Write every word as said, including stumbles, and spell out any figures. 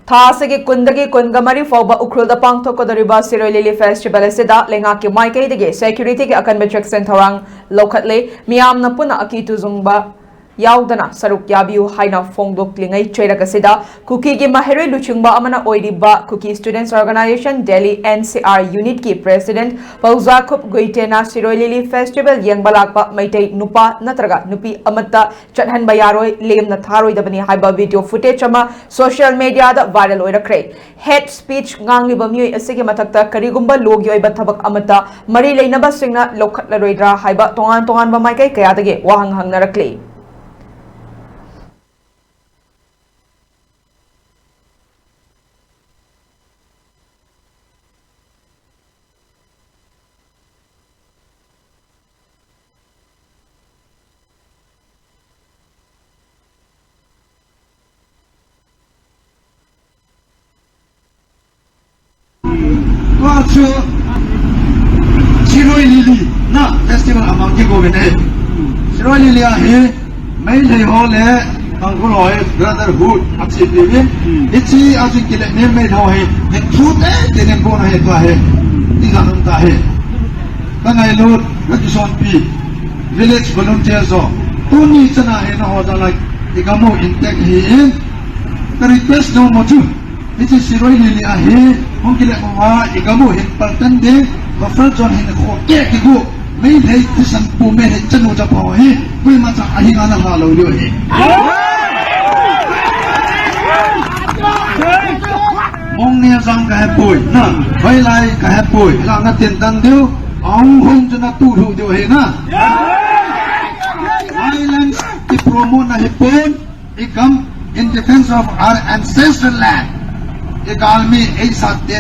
ꯊꯥ ꯑꯁꯤꯒꯤ ꯀꯨꯟꯗꯒꯤ ꯀꯨꯟꯒ ꯃꯔꯤ ꯐꯥꯎꯕ ꯎꯈ꯭ꯔꯨꯜꯗ ꯄꯥꯡꯊꯣꯛꯀꯗꯧꯔꯤꯕ ꯁꯤꯔꯣꯏ ꯂꯤꯂꯤ ꯐꯦꯁꯇꯤꯚꯦꯜ ꯑꯁꯤꯗ ꯂꯩꯉꯥꯛꯀꯤ ꯃꯥꯏꯀꯩꯗꯒꯤ ꯁꯦꯀ꯭ꯌꯨꯔꯤꯇꯤꯒꯤ ꯑꯀꯟꯕ ꯆꯦꯛꯁꯤꯟ ꯊꯧꯔꯥꯡ ꯂꯧꯈꯠꯂꯦ꯫ ꯃꯤꯌꯥꯝꯅ ꯄꯨꯟꯅ ꯑꯀꯤ ꯇꯨꯖꯨꯡꯕ ꯌꯥꯎꯗꯅ ꯁꯔꯨꯛ ꯌꯥꯕꯤꯌꯨ ꯍꯥꯏꯅ ꯐꯣꯡꯗꯣꯛꯂꯤꯉꯩ ꯆꯩꯔꯛ ꯑꯁꯤꯗ ꯀꯨꯀꯤꯒꯤ ꯃꯍꯩꯔꯣꯏ ꯂꯨꯆꯤꯡꯕ ꯑꯃꯅ ꯑꯣꯏꯔꯤꯕ Kuki Students Organisation Delhi N C R Unit ꯀꯤ President ꯄꯧꯖꯥꯈꯨꯞ ꯒꯨꯏꯇꯦꯅ ꯁꯤꯔꯣꯏ ꯂꯤꯂꯤ ꯐꯦꯁꯇꯤꯚꯦꯜ ꯌꯦꯡꯕ ꯂꯥꯛꯄ ꯃꯩꯇꯩ ꯅꯨꯄꯥ ꯅꯠꯇ꯭ꯔꯒ ꯅꯨꯄꯤ ꯑꯃꯠꯇ ꯆꯠꯍꯟꯕ ꯌꯥꯔꯣꯏ, ꯂꯦꯝꯅ ꯊꯥꯔꯣꯏꯗꯕꯅꯤ ꯍꯥꯏꯕ ꯚꯤꯗꯤꯑꯣ ꯐꯨꯇꯦꯖ ꯑꯃ ꯁꯣꯁꯤꯌꯦꯜ ꯃꯤꯗꯤꯌꯥꯗ ꯚꯥꯏꯔꯦꯜ ꯑꯣꯏꯔꯛꯈ꯭ꯔꯦ꯫ ꯍꯦꯠ ꯁ꯭ꯄꯤꯆ ꯉꯥꯡꯂꯤꯕ ꯃꯤꯑꯣꯏ ꯑꯁꯤꯒꯤ ꯃꯊꯛꯇ ꯀꯔꯤꯒꯨꯝꯕ ꯂꯣꯒꯤ ꯑꯣꯏꯕ ꯊꯕꯛ ꯑꯃꯠꯇ ꯃꯔꯤ ꯂꯩꯅꯕꯁꯤꯡꯅ ꯂꯧꯈꯠꯂꯔꯣꯏꯗ꯭ꯔꯥ ꯍꯥꯏꯕ ꯇꯣꯉꯥꯟ ꯇꯣꯉꯥꯟꯕ ꯃꯥꯏꯀꯩ ꯀꯌꯥꯗꯒꯤ ꯋꯥꯍꯪ ꯍꯪꯅꯔꯛꯂꯤ꯫ Tua chu Siroi Lily na festival amang ki go bene. Siroi Lily ahi, Meitei ho le Tangkhul ho hi brotherhood a chi pi win. Ichi a chi kile ne Meitei ho hi, ne thu te te ne ko na he tua he. Ti ga ta he. Ka ngailut, ka kisonpi village volunteers ho. Tuni chana hi na ho da lai, i ka mu in tek hi in. Ka request no mo chu. Hichi Siroi Lily ahi, hong kile mo wa, i ka mu hin paltan de, buffer zone hin kho ke ki gu. Meitei thisan pu Meitei chanu cha pho hi, kui ma cha ahi nga na ha lo liu hi. Mong ne zang ka he poi, na, bai lai ka he poi, la na tin tan diu, aung hong chu na tu lu diu hi na. Violence ki promote na hi pon, i kam in defense of our ancestral land. I kalmi ei sat te